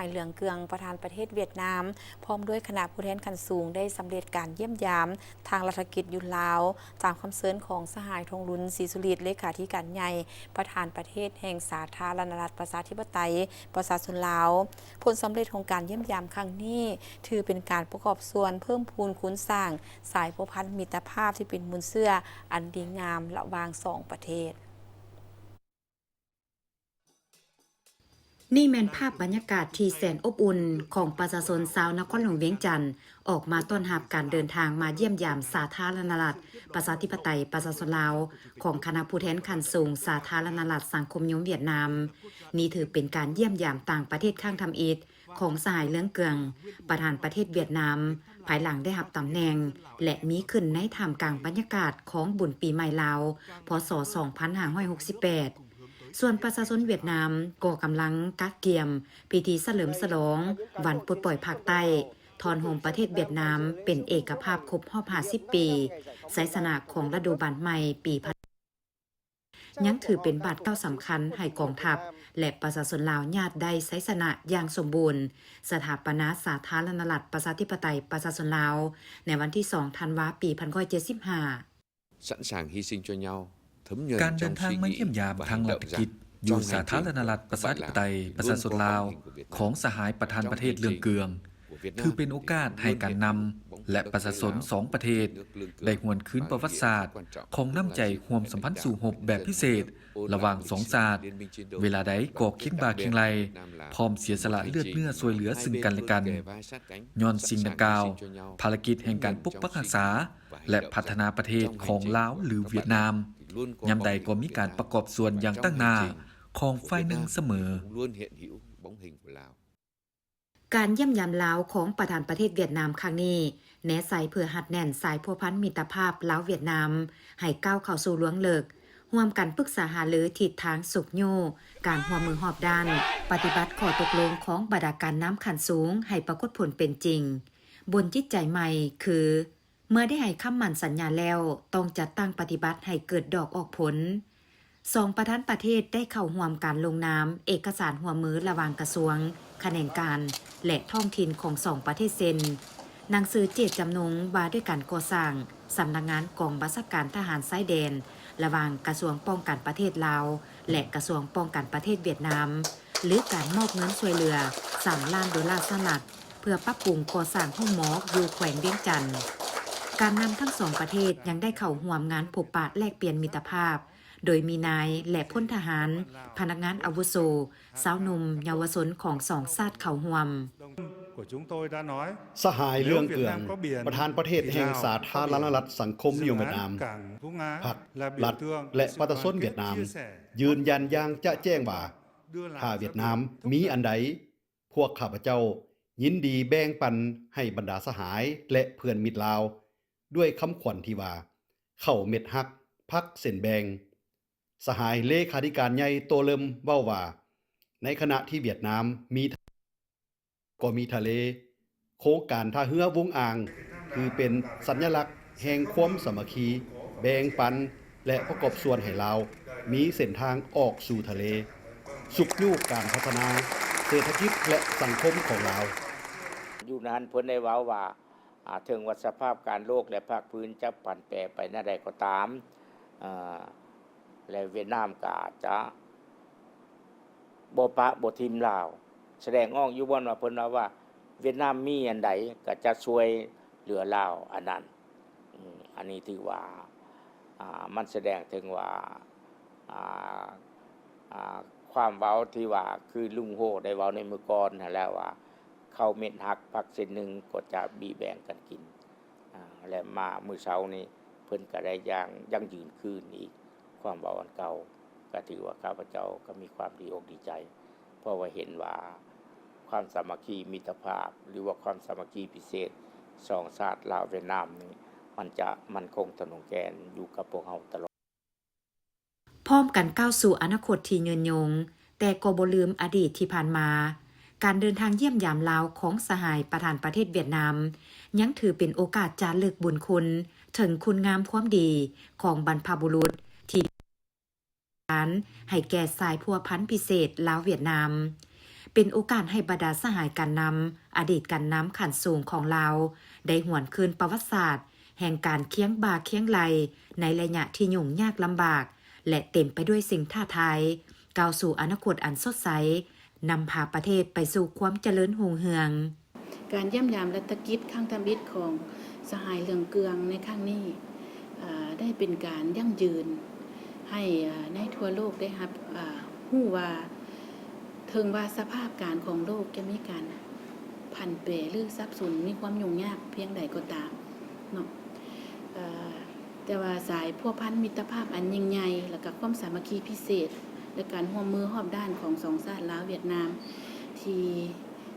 ຍເຫຼືອງເກືອງ ປະທານປະເທດຫວຽດນາມ ພ້ອມດ້ວຍຄະນະຜູ້ແທນຂັ້ນສູງ ໄດ້ສຳເລັດການຢ້ຽມຢາມທາງລັດຖະກິດຢູ່ລາວ ຕາມຄຳເຊີນຂອງສະຫາຍ ທອງລຸນ ສີສຸລິດ ເລຂາທິການໃຫຍ່ ປະທານປະເທດແຫ່ງສາທາລະນະລັດ ປະຊາທິປະໄຕ ປະຊາຊົນລາວ. ຜົນສຳເລັດຂອງການຢ້ຽມຢາມຄັ້ງນີ້ ຖືເປັນການປະກອບສ່ວນເພີ່ມພູນຄູນສ້າງສາຍພົວພັນມິດຕະພາບທີ່ເປັນມູນເຊື້ອອັນດີງາມລະຫວ່າງສອງປະເທດ. ນີ້ແມ່ນພາບບັນຍາກາດທີ່ແສນອົບອຸ່ນຂອງປະຊາຊົນຊາວນະຄອນຫຼວງວຽງຈັນ ອອກມາຕ້ອນຮັບການເດີນທາງມາຢ້ຽມຢາມສາທາລະນະລັດ ປະຊາທິປະໄຕ ປະຊາຊົນລາວ ຂອງຄະນະຜູ້ແທນຂັ້ນສູງສາທາລະນະລັດສັງຄົມນິຍົມຫວຽດນາມ. ນີ້ຖືເປັນການຢ້ຽມຢາມຕ່າງປະເທດຄັ້ງທຳອິດ ຂອງສະຫາຍ ເລື່ອງເກືອງ ປະທານປະເທດຫວຽດນາມ ພາຍຫຼັງໄດ້ຮັບຕຳແໜ່ງ ແລະ ມີຂຶ້ນໃນທ່າມກາງບັນຍາກາດຂອງບຸນປີໃໝ່ລາວ ພ.ສ. ສອງພັນຫ້າຮ້ອຍຫົກສິບແປດ. ສ່ວນປະຊາຊົນຫວຽດນາມກໍກຳລັງກະກຽມພິທີສະເຫຼີມສະຫຼອງວັນປົດປ່ອຍພາກໃຕ້ ທ້ອນໂຮມປະເທດຫວຽດນາມເປັນເອກະພາບຄົບຮອບຫ້າສິບປີ ໄຊຊະນະຂອງລະດູບານໃໝ່ປີ ຍັງຖືເປັນບາດກ້າວສຳຄັນໃຫ້ກອງທັບ ແລະ ປະຊາຊົນລາວຍາດໄດ້ໄຊຊະນະຢ່າງສົມບູນ, ສະຖາປະນາສາທາລະນະລັດ ປະຊາທິປະໄຕ ປະຊາຊົນລາວ ໃນວັນທີສອງ ທັນວາ ປີພັນເກົ້າຮ້ອຍເຈັດສິບຫ້າ. ການເດີນທາງມາຢ້ຽມຢາມທາງລັດຖະກິດຢູ່ສາທາລະນະລັດ ປະຊາທິປະໄຕ ປະຊາຊົນລາວ ຂອງສະຫາຍປະທານປະເທດເລື່ອງເກືອງ ຖືເປັນໂອກາດໃຫ້ການນຳ ແລະ ປະຊາຊົນສອງປະເທດ ໄດ້ຫວນຄືນປະຫວັດສາດຂອງນ້ຳໃຈຮ່ວມສຳພັນສູ້ຮົບແບບພິເສດລະຫວ່າງສອງຊາດ, ເວລາໃດກໍຄຽງບ່າຄຽງໄຫຼ່ ພ້ອມເສຍສະຫຼະເລືອດເນື້ອຊ່ວຍເຫຼືອຊຶ່ງກັນແລະກັນ. ຍ້ອນສິ່ງດັ່ງກ່າວ, ພາລະກິດແຫ່ງການປົກປັກຮັກສາ ແລະ ພັດທະນາປະເທດຂອງລາວ ຫຼື ຫວຽດນາມ ຍາມໃດກໍມີການປະກອບສ່ວນຢ່າງຕັ້ງໜ້າຂອງຝ່າຍໜຶ່ງສະເໝີ. ການຢ້ຽມຢາມລາວຂອງປະທານປະເທດຫວຽດນາມຄັ້ງນີ້ ແນໃສ່ເພື່ອຮັດແໜ້ນສາຍພົວພັນມິດຕະພາບລາວ-ຫວຽດນາມ ໃຫ້ກ້າວເຂົ້າສູ່ລວງເລິກ, ຮ່ວມກັນປຶກສາຫາລືທິດທາງຊຸກຍູ້ການຮ່ວມມືຮອບດ້ານ, ປະຕິບັດຂໍ້ຕົກລົງຂອງບັນດາການນຳຂັ້ນສູງໃຫ້ປາກົດຜົນເປັນຈິງ, ບົນຈິດໃຈໃໝ່ຄື ເມື່ອໄດ້ໃຫ້ຄຳໝັ້ນສັນຍາແລ້ວ, ຕ້ອງຈັດຕັ້ງປະຕິບັດໃຫ້ເກີດດອກອອກຜົນ. ສອງປະທານປະເທດໄດ້ເຂົ້າຮ່ວມການລົງນາມເອກະສານຮ່ວມມືລະຫວ່າງກະຊວງ, ຂະແໜງການ ແລະ ທ້ອງຖິ່ນຂອງສອງປະເທດ ເຊັ່ນ: ໜັງສືເຈດຈຳນົງວ່າດ້ວຍການກໍ່ສ້າງສຳນັກງານກອງບັນຊາການທະຫານຊາຍແດນ ລະຫວ່າງກະຊວງປ້ອງກັນປະເທດລາວ ແລະ ກະຊວງປ້ອງກັນປະເທດຫວຽດນາມ ຫຼື ການມອບເງິນຊ່ວຍເຫຼືອສາມລ້ານໂດລາສະຫະລັດ ເພື່ອປັບປຸງກໍ່ສ້າງໂຮງໝໍຢູ່ແຂວງວຽງຈັນ. ການນຳທັງສອງປະເທດຍັງໄດ້ເຂົ້າຮ່ວມງານພົບປະແລກປ່ຽນມິດຕະພາບ ໂດຍມີນາຍ ແລະ ພົນທະຫານ, ພະນັກງານອາວຸໂສ, ຊາວໜຸ່ມ, ເຍົາວະຊົນຂອງສອງຊາດເຂົ້າຮ່ວມ. ສະຫາຍ ເລື່ອງເກືອງ ປະທານປະເທດແຫ່ງສາທາລະນະລັດສັງຄົມນິຍົມຫວຽດນາມ, ພັກ, ລັດ ແລະ ປະຊາຊົນຫວຽດນາມ ຢືນຢັນຢ່າງຈະແຈ້ງວ່າ ຖ້າຫວຽດນາມມີອັນໃດ, ພວກຂ້າພະເຈົ້າຍິນດີແບ່ງປັນໃຫ້ບັນດາສະຫາຍ ແລະ ເພື່ອນມິດລາວ ດ້ວຍຄຳຂວັນທີ່ວ່າ ເຂົ້າເມັດຮັກ, ຜັກເສັ້ນແບ່ງ. ສະຫາຍເລຂາທິການໃຫຍ່ ໂຕເລິມ ເວົ້າວ່າ ໃນຂະນະທີ່ຫວຽດນາມມີ ກໍມີທະເລ. ໂຄງການທ່າເຮືອວຸ້ງອ່າງ ຖືເປັນສັນຍະລັກແຫ່ງຄວາມສາມັກຄີ, ແບ່ງປັນ ແລະ ປະກອບສ່ວນໃຫ້ລາວມີເສັ້ນທາງອອກສູ່ທະເລ, ຊຸກຍູ້ການພັດທະນາເສດຖະກິດ ແລະ ສັງຄົມຂອງລາວ. ຢູ່ນັ້ນເພິ່ນໄດ້ເວົ້າວ່າ ອາ ເຖິງວ່າສະພາບການໂລກ ແລະ ພາກພື້ນຈະຜັນແປໄປແນວໃດກໍຕາມ, ອາ ແລະ ຫວຽດນາມກໍອາດຈະບໍ່ປະບໍ່ຖິ້ມລາວ, ສະແດງອອກຢູ່ບ່ອນວ່າເພິ່ນເວົ້າວ່າ ຫວຽດນາມມີອັນໃດກໍຈະຊ່ວຍເຫຼືອລາວອັນນັ້ນ. ອາ ອັນນີ້ຖືວ່າ ອາ ມັນສະແດງເຖິງວ່າ ອາ ອາ ຄວາມເວົ້າທີ່ວ່າ ຄືລຸງໂຮໄດ້ເວົ້າໃນມື້ກ່ອນຫັ້ນແຫຼະວ່າ ເຂົ້າເມັດຮັກ ຜັກເສັ້ນໜຶ່ງກໍຈະບີແບ່ງກັນກິນ. ອາ ແລະ ມາມື້ເຊົ້ານີ້ເພິ່ນກໍໄດ້ຢ່າງຢັ້ງຢືນຄືນອີກ ຄວາມເວົ້າອັນເກົ່າ. ກໍຖືວ່າຂ້າພະເຈົ້າກໍມີຄວາມດີອົກດີໃຈ ເພາະວ່າເຫັນວ່າຄວາມສາມັກຄີມິດຕະພາບ ຫຼືວ່າຄວາມສາມັກຄີພິເສດສອງຊາດລາວຫວຽດນາມນີ້ ມັນຈະໝັ້ນຄົງທະນົງແກ່ນຢູ່ກັບພວກເຮົາຕະຫຼອດ. ພ້ອມກັນກ້າວສູ່ອະນາຄົດທີ່ຍືນຍົງ, ແຕ່ກໍບໍ່ລືມອະດີດທີ່ຜ່ານມາ. ການເດີນທາງຢ້ຽມຢາມລາວຂອງສະຫາຍປະທານປະເທດຫວຽດນາມ ຍັງຖືເປັນໂອກາດຈາລຶກບຸນຄຸນເຖິງຄຸນງາມຄວາມດີຂອງບັນພະບຸລຸດທີ່ ການໃຫ້ແກ່ສາຍພົວພັນພິເສດລາວຫວຽດນາມ. ເປັນໂອກາດໃຫ້ບັນດາສະຫາຍການນຳ, ອະດີດການນຳຂັ້ນສູງຂອງລາວ ໄດ້ຫວນຄືນປະຫວັດສາດແຫ່ງການຄຽງບ່າຄຽງໄຫຼ່ໃນໄລຍະທີ່ຫຍຸ້ງຍາກລຳບາກ ແລະ ເຕັມໄປດ້ວຍສິ່ງທ້າທາຍ, ກ້າວສູ່ອະນາຄົດອັນສົດໃສ, ນຳພາປະເທດໄປສູ່ຄວາມຈະເລີນຮຸ່ງເຮືອງ. ການຢ້ຽມຢາມລັດຖະກິດຄັ້ງທຳອິດຂອງສະຫາຍເຫຼືອງເກືອງໃນຄັ້ງນີ້ ເອີ່ ໄດ້ເປັນການຢັ້ງຢືນໃຫ້ ເອີ່ ໃນທົ່ວໂລກໄດ້ຮັບ ເອີ່ ຮູ້ວ່າ ເຖິງວ່າສະພາບການຂອງໂລກຈະມີການຜັນແປ ຫຼື ສັບສົນ ມີຄວາມຫຍຸ້ງຍາກພຽງໃດກໍຕາມເນາະ ເອີ່ ແຕ່ວ່າສາຍພົວພັນມິດຕະພາບອັນຍິ່ງໃຫຍ່ ແລະ ກະຄວາມສາມັກຄີພິເສດ ແລະ ການຮ່ວມມືຮອບດ້ານຂອງສອງຊາດລາວຫວຽດນາມ ທີ່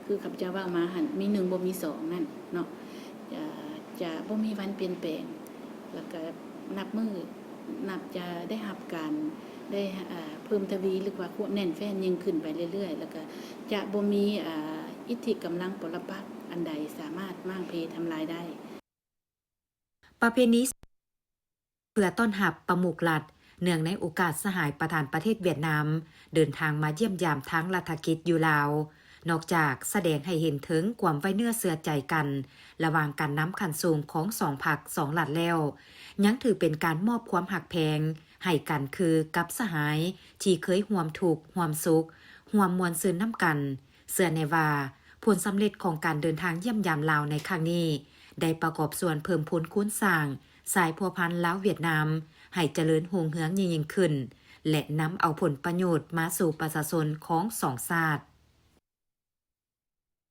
ຄືຂ້າພະເຈົ້າເວົ້າມາຫັ້ນ ມີໜຶ່ງບໍ່ມີສອງນັ້ນເນາະ ຈະ ຈະບໍ່ມີວັນປ່ຽນແປງ ແລ້ວກະນັບມື້ ນັບຈະໄດ້ຮັບການ ໄດ້ ເອີ່ ເພີ່ມທະວີ ຫຼືວ່າຄວາມແໜ້ນແຟ້ນຍິ່ງຂຶ້ນໄປເລື້ອຍໆ ແລ້ວກະຈະບໍ່ມີ ເອີ່ ອິດທິກຳລັງປໍລະປັກອັນໃດສາມາດມ້າງເພທຳລາຍໄດ້. ປະເພນີ ເພື່ອຕ້ອນຮັບປະມຸກລັດ ເນື່ອງໃນໂອກາດສະຫາຍປະທານປະເທດຫວຽດນາມ ເດີນທາງມາຢ້ຽມຢາມທາງລັດຖະກິດຢູ່ລາວ ນອກຈາກສະແດງໃຫ້ເຫັນເຖິງຄວາມໄວ້ເນື້ອເຊື່ອໃຈກັນ ລະຫວ່າງການນຳຂັ້ນສູງຂອງສອງພັກສອງລັດແລ້ວ ຍັງຖືເປັນການມອບຄວາມຮັກແພງໃຫ້ກັນຄືກັບສະຫາຍທີ່ເຄີຍຮ່ວມທຸກຮ່ວມສຸກ ຮ່ວມມ່ວນຊື່ນນຳກັນ. ເຊື່ອແນ່ວ່າ ຜົນສຳເລັດຂອງການເດີນທາງຢ້ຽມຢາມລາວໃນຄັ້ງນີ້ ໄດ້ປະກອບສ່ວນເພີ່ມພູນຄູນສ້າງສາຍພົວພັນລາວຫວຽດນາມໃຫ້ຈະເລີນຮຸ່ງເຮືອງຍິ່ງໆຂຶ້ນ ແລະ ນຳເອົາຜົນປະໂຫຍດມາສູ່ປະຊາຊົນຂອງສອງຊາດ.